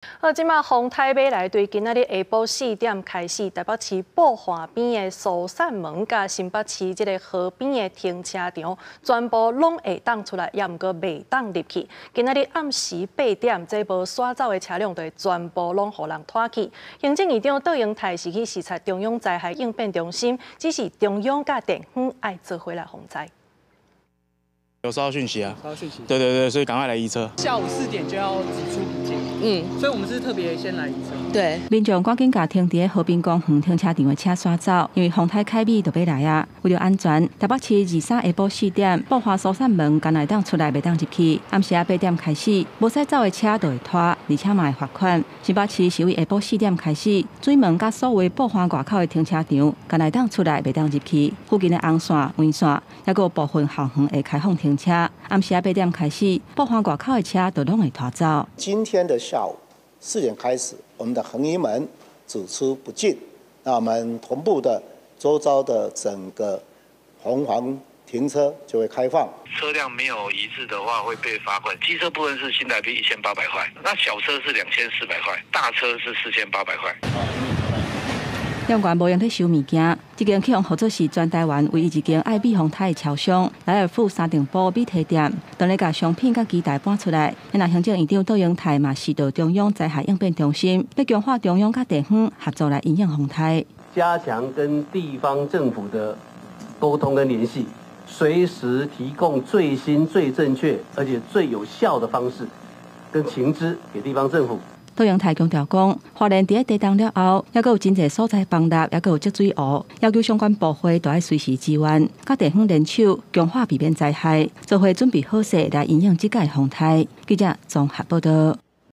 好，這馬風颱欲來，對今仔日下晡四點開始，台北市寶華邊的疏散門佮新北市這个河邊的停車場，全部攏會當出來，也毋過袂當入去。今仔日暗時八點，這無徙走的車輛就會全部攏予人拖去。行政院長卓榮泰是去視察中央災害應變中心，指示中央佮地方愛做伙來防災。有收到訊息啊？收到訊息。對對對，所以趕快來移車。下午4點就要只出不進。所以我們是特別先來移車。民眾趕緊共停佇河濱公園停車場的車徙走，因為風颱凱美就欲來啊。為著安全，台北市23下晡四點，寶華疏散門干焦會當出來，袂當入去。暗時仔八點開始，無徙走的車就會拖，而且嘛會罰款。新北市是對下晡四點開始，水門佮所有寶華外口的停車場，干焦會當出來，袂當入去。附近的紅線、黃線，抑閣有部分校園會開放停車。暗時仔八點開始，寶華外口的車就攏會拖走。今天的下午四點開始，我們的恆儀門只出不進，那我們同步的周遭的整個紅黃停車就會開放。車輛沒有移置的話會被罰款，機車部分是新台幣1800塊，那小車是2400塊，大車是4800塊。店員無閒咧收物件，這間去予號做是全台灣唯一一間愛美風颱的超商萊爾富三重埔米提店，當咧共商品佮機台搬出來。那行政院長卓榮泰嘛視導中央災害應變中心，欲強化中央佮地方合作來因應風颱，加強跟地方政府的溝通跟聯繫，隨時提供最新、最正確而且最有效的方式跟情資給地方政府。卓榮泰強調講，花蓮佇咧地動了後，猶閣有真濟所在崩塌，猶閣有積水湖，要求相關部會都愛隨時支援，佮地方聯手強化避免災害，做伙準備好勢來因應這屆風颱。記者綜合報道。